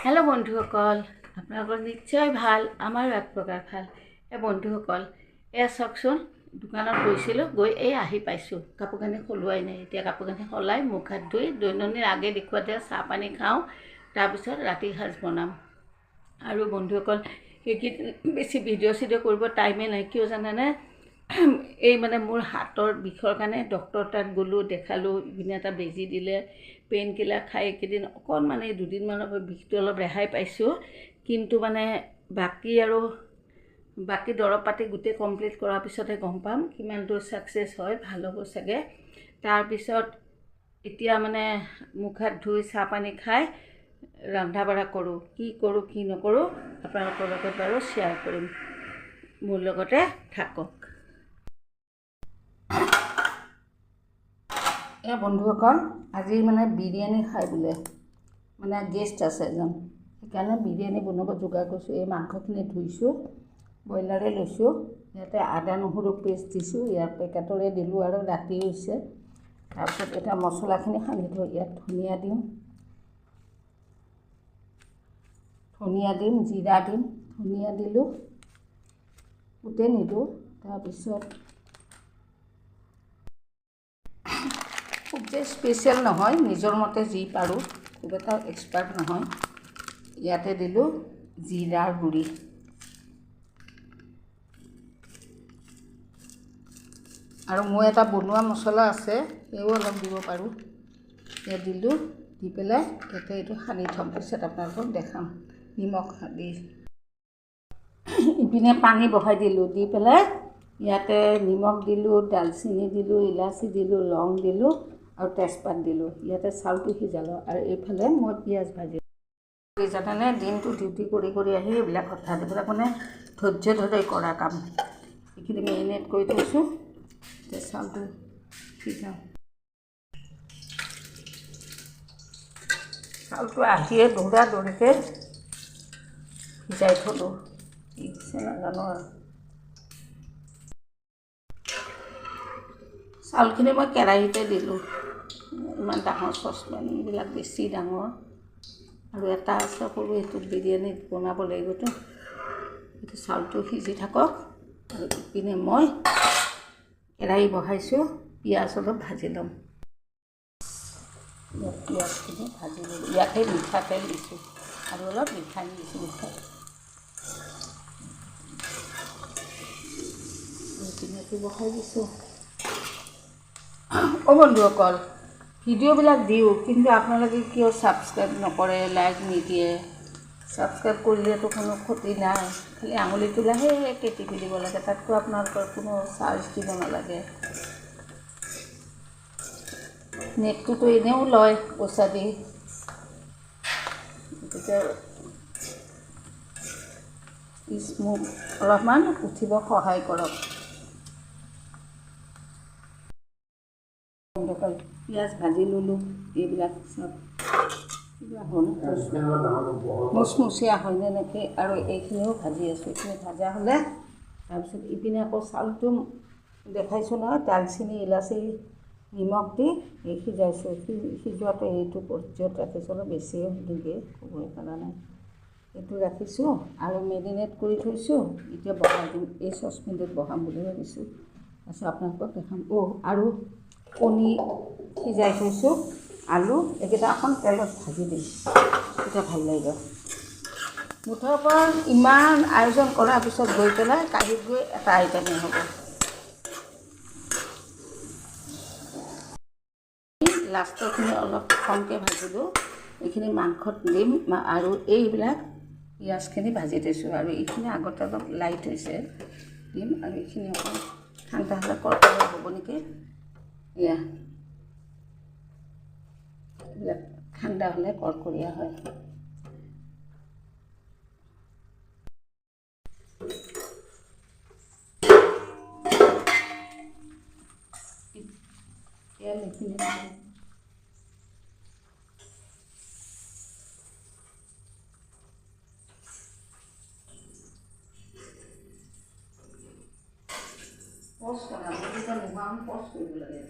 Hello' বন্ধুসকল, আপোনালোকৰ নিশ্চয় ভাল, আমাৰো এক প্ৰকাৰ ভাল। এই বন্ধুসকল, এয়া চাওকচোন, দোকানত গৈছিলোঁ, গৈ এই আহি পাইছোঁ। কাপোৰ কানি সলোৱাই নাই। এতিয়া কাপোৰ কানি সলাই মুখ হাত ধুই দৈনন্দিন আগে দেখুওৱাতে চাহ পানী খাওঁ, তাৰপিছত ৰাতিৰ সাঁজ বনাম। আৰু বন্ধুসকল, সেইকেইদিন বেছি ভিডিঅ' চিডিঅ' কৰিব টাইমেই নাই। কিয় জানেনে? এই মানে মোৰ হাতৰ বিষৰ কাৰণে ডক্টৰ তাত গ'লোঁ, দেখালোঁ, ইপিনে এটা বেজী দিলে, পেইন কিলাৰ খাই এইকেইদিন অকণমান এই দুদিনমানৰ পৰা বিষটো অলপ ৰেহাই পাইছোঁ। কিন্তু মানে বাকী আৰু বাকী দৰৱ পাতি গোটেই কমপ্লিট কৰাৰ পিছতহে গম পাম কিমান দূৰ ছাকচেছ হয়, ভাল হ'ব চাগে। তাৰপিছত এতিয়া মানে মুখ হাত ধুই চাহ পানী খাই ৰন্ধা বঢ়া কৰোঁ। কি কৰোঁ কি নকৰোঁ আপোনালোকৰ লগত বাৰু শ্বেয়াৰ কৰিম, মোৰ লগতে থাকক। এই বন্ধুসকল, আজি মানে বিৰিয়ানী খাই বোলে, মানে গেষ্ট আছে এজন, সেইকাৰণে বিৰিয়ানী বনাব যোগাৰ কৰিছোঁ। এই মাংসখিনি ধুইছোঁ, ব্ৰইলাৰে লৈছোঁ, ইয়াতে আদা নহৰু পেষ্ট দিছোঁ, ইয়াৰ পেকেটৰে দিলোঁ আৰু ৰাতি হৈছে। তাৰপিছত এতিয়া মছলাখিনি সানি থৈ ইয়াত ধনিয়া দিম, ধনিয়া দিম, জিৰা দিম, ধনিয়া দিলোঁ, গোটেই নিদিওঁ। তাৰপিছত খুব যে স্পেচিয়েল নহয়, নিজৰ মতে যি পাৰোঁ, খুব এটা এক্সপাৰ্ট নহয়। ইয়াতে দিলোঁ জিৰাৰ গুড়ি, আৰু মোৰ এটা বনোৱা মছলা আছে, সেয়াও অলপ দিব পাৰোঁ। ইয়াত দিলোঁ, দি পেলাই ইয়াতে এইটো সানি থ'ম, পিছত আপোনালোকক দেখাম। নিমখ দি ইপিনে পানী বহাই দিলোঁ, দি পেলাই ইয়াতে নিমখ দিলোঁ, ডালচেনি দিলোঁ, ইলাচি দিলোঁ, লং দিলোঁ আৰু তেজপাত দিলোঁ। ইয়াতে চাউলটো সিজালোঁ আৰু এইফালে মই পিঁয়াজ ভাজিলোঁ। জানেনে, দিনটো ডিউটি কৰি কৰি আহি এইবিলাক হঠাৎ এইবিলাক মানে ধৈৰ্য ধৰি কৰা কাম। এইখিনি মেৰিনেট কৰি থৈছোঁ, এতিয়া চাউলটো সিজাওঁ। চাউলটো আহিয়ে দৌৰা দৌৰিকৈ সিজাই থ'লোঁ, কি হৈছে নাজানো আৰু। চাউলখিনি মই কেৰাহীতে দিলোঁ, ইমান ডাঙৰ চচপেনবিলাক বেছি ডাঙৰ, আৰু এটা আছে সৰু, সেইটোত বিৰিয়ানী বনাব লাগিবতো। এইটো চাউলটো সিজি থাকক আৰু ইপিনে মই কেৰাহী বহাইছোঁ, পিঁয়াজ অলপ ভাজি ল'ম। ইয়াত পিঁয়াজখিনি ভাজি ল'লোঁ, ইয়াতে মিঠাতেল দিছোঁ আৰু অলপ ৰিফাইন দিছোঁ। মিঠাইটো বহাই দিছোঁ। অ' বন্ধুসকল, ভিডিঅ'বিলাক দিওঁ, কিন্তু আপোনালোকে কিয় ছাবস্ক্ৰাইব নকৰে, লাইক নিদিয়ে? ছাবস্ক্ৰাইব কৰিলেতো কোনো ক্ষতি নাই, খালি আঙুলিটো লাহেকৈ টিপি দিব লাগে, তাতকৈ আপোনালোকৰ কোনো চাৰ্জ দিব নালাগে। নেটটোতো এনেও লয় পইচা দি, গতিকে প্লিজ মোক অলপমান উঠিব সহায় কৰক। পিঁয়াজ ভাজি ল'লোঁ, এইবিলাক চব কিবা হ'ল মুচমুচীয়া হ'লনে নেকি। আৰু এইখিনিও ভাজি আছোঁ, এইখিনি ভাজা হ'লে তাৰপিছত ইপিনে আকৌ চাউলটো দেখাইছোঁ নহয়, ডালচেনি ইলাচি নিমখ দি এই সিজাইছোঁ। সিজোৱাটো এইটো পৰ্যায়ত ৰাখিছোঁ, অলপ বেছিয়ে হ'ল নেকি ক'বই পৰা নাই। এইটো ৰাখিছোঁ আৰু মেৰিনেট কৰি থৈছোঁ, এতিয়া বহাই দিম, এই চচপেনটোত বহাম বুলি ভাবিছোঁ, তাৰপিছত আপোনালোকক দেখাম। অ' আৰু কণী সিজাই থৈছোঁ, আলু এইকেইটা অকণ তেলত ভাজি দিম, তেতিয়া ভাল লাগিব। মুঠৰ ওপৰত ইমান আয়োজন কৰাৰ পিছত গৈ পেলাই কাঁহীত গৈ এটা আইটেমেই হ'ব। লাষ্টৰখিনি অলপ কমকৈ ভাজিলোঁ, এইখিনি মাংসত দিম আৰু এইবিলাক পিঁয়াজখিনি ভাজি থৈছোঁ। আৰু এইখিনি আগতে অলপ লাইট হৈছে দিম, আৰু এইখিনি অকণ ঠাণ্ডা হ'লে কৰ্কৰীয়া হ'ব নেকি। এয়া এইবিলাক ঠাণ্ডা হ'লে কৰ্কৰীয়া হয়। তেল এইখিনি পজ কৰা, নোহোৱা পজ কৰিব লাগে।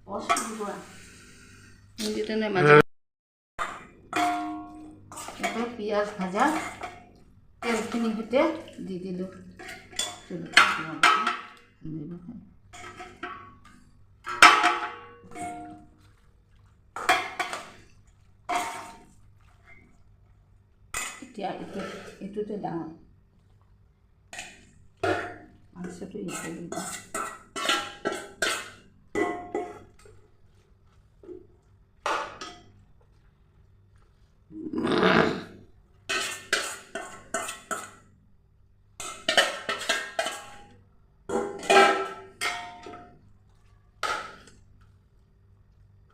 পজ কৰিব। মাজে ইয়াতে পিঁয়াজ ভাজা তেলখিনি সৈতে দি দিলোঁ। এতিয়া এইটোতে ডাঙৰ মাংসটো ইয়াতে দি দিওঁ।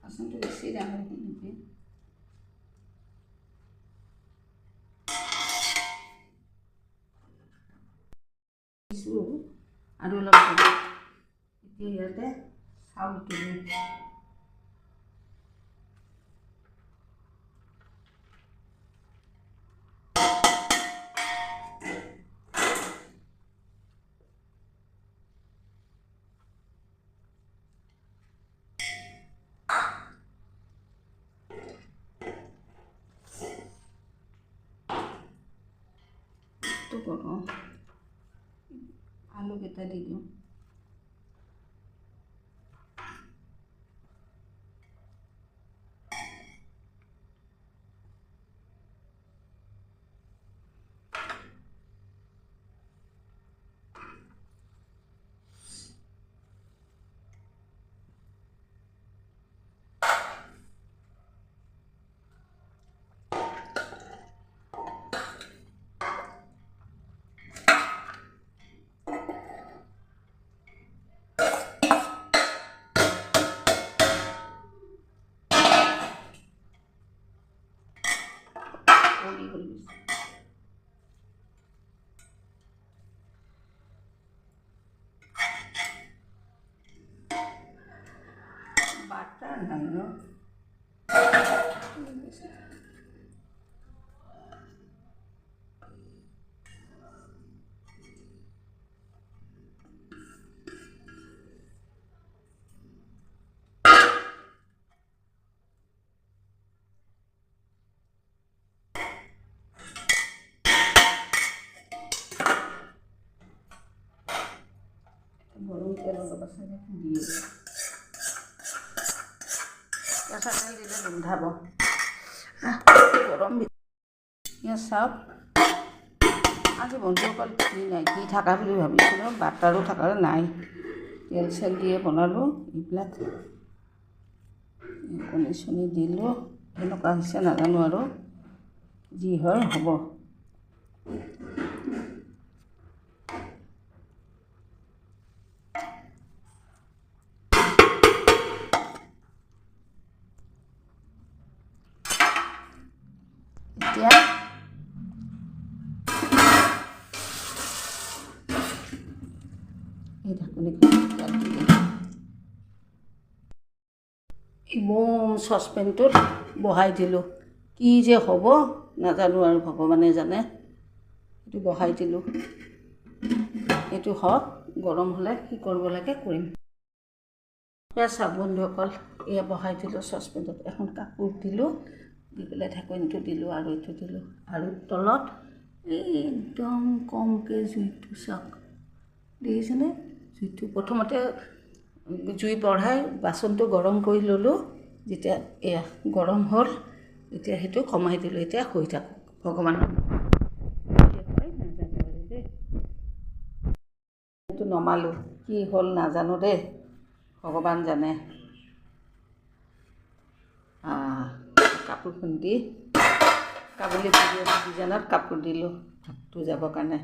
বাচনটো বেছি ডাঙৰ নেকি? দিছোঁ আৰু অলপ। এতিয়া ইয়াতে চাউলটো দিম। কৰোঁ আলুকেইটা দি দিওঁ। পৰি গ'ল বেছি। বাটাৰ নাই ন? গৰম তেল অলপ আছে, দিয়ে কেঁচা তেল দিলে গোন্ধাব। গৰম। ইয়াত চাওক, আজি বন্ধুসকল ঘি নাই। ঘি থকা বুলি ভাবিছিলোঁ, বাটাৰো থকা নাই। তেল চেল দিয়ে বনালোঁ। এইবিলাক কণী চণী দিলোঁ। কেনেকুৱা হৈছে নাজানো আৰু, যি হয় হ'ব। এতিয়া এই ঢাকনিখন ইয়াত দি দিম। এই বম চচপেনটোত বহাই দিলোঁ। কি যে হ'ব নাজানো আৰু, ভগৱানে জানে। এইটো বহাই দিলোঁ, এইটো হওক। গৰম হ'লে কি কৰিব লাগে কৰিম। এয়া চাওক বন্ধুসকল, এয়া বহাই দিলোঁ চচপেনটোত। এখন কাপোৰ দিলোঁ, দি পেলাই ঢাকনিটো দিলোঁ আৰু এইটো দিলোঁ। আৰু তলত একদম কমকৈ জুইটো, চাওক, দেখিছেনে জুইটো? প্ৰথমতে জুই বঢ়াই বাচনটো গৰম কৰি ল'লোঁ। যেতিয়া এয়া গৰম হ'ল, এতিয়া সেইটো কমাই দিলোঁ। এতিয়া হৈ থাকক, ভগৱানৰ হয় নাজানো আৰু দেই। এইটো নমালোঁ, কি হ'ল নাজানো দেই, ভগৱান জানে। কাপোৰখন দি কাবুলি ডিজাইনত কাপোৰ দিলোঁ ভাতটো যাবৰ কাৰণে।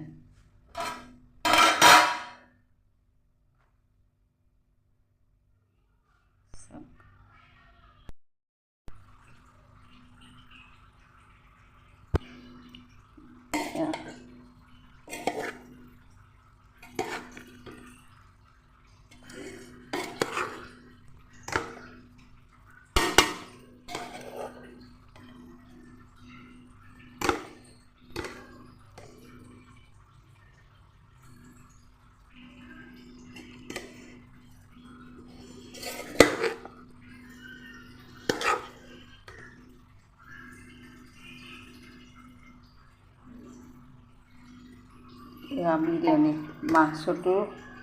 এয়া বিৰিয়ানী, মাংসটো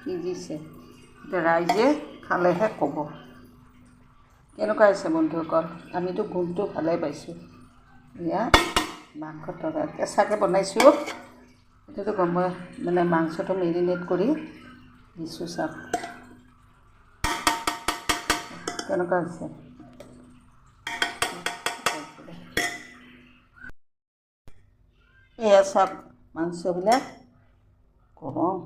সিজিছে। এতিয়া ৰাইজে খালেহে ক'ব কেনেকুৱা হৈছে। বন্ধুসকল, আমিতো গোন্ধটো ভালেই পাইছোঁ। এয়া মাংস তৰকাৰী কেঁচাকৈ বনাইছোঁ, এইটোতো গম মানে মাংসটো মেৰিনেট কৰি দিছোঁ। চাওক কেনেকুৱা হৈছে। এয়া চাওক মাংসবিলাক গৰম,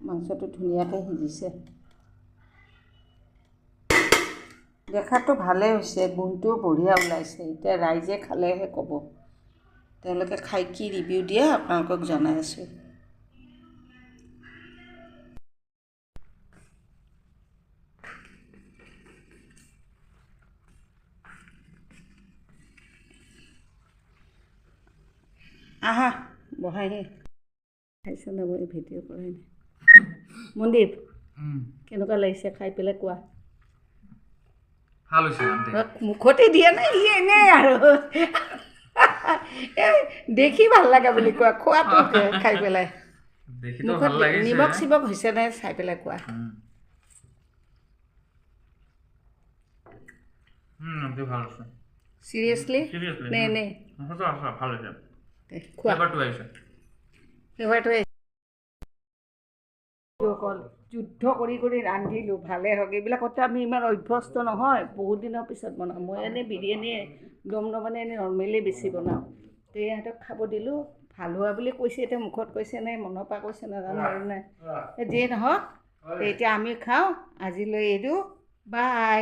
মাংসটো ধুনীয়াকৈ সিজিছে, দেখাটো ভালেই হৈছে, গোন্ধটোও বঢ়িয়া ওলাইছে। এতিয়া ৰাইজে খালেহে ক'ব, তেওঁলোকে খাই কি ৰিভিউ দিয়ে আপোনালোকক জনাই আছোঁ। আহা বহাইহে খাইছে না, মই ভিডিঅ' কৰাই নাই। মন্দিপ, কেনেকুৱা লাগিছে খাই পেলাই কোৱা? ভাল হৈছে। মুখতে দিয়া নাই সি, এনেই আৰু দেখি ভাল লগা বুলি কোৱা, খোৱাটো খাই পেলাই মুখত নিমখ চিমখ হৈছে নাই চাই পেলাই কোৱা। চিৰিয়াছলি নে এনেই খোৱা? ফ্লেভাৰটো অকল যুদ্ধ কৰি কৰি ৰান্ধিলোঁ, ভালেই হওক। এইবিলাকতে আমি ইমান অভ্যস্ত নহয়, বহুত দিনৰ পিছত বনাওঁ। মই এনেই বিৰিয়ানী দম নবনাই, এনেই নৰ্মেলি বেছি বনাওঁ। তো ইহঁতক খাব দিলোঁ, ভাল হোৱা বুলি কৈছে। এতিয়া মুখত কৈছে নে মনৰ পৰা কৈছে নাজানো আৰু, নাই যিয়ে নহওক। এতিয়া আমি খাওঁ, আজিলৈ এৰো, বাই।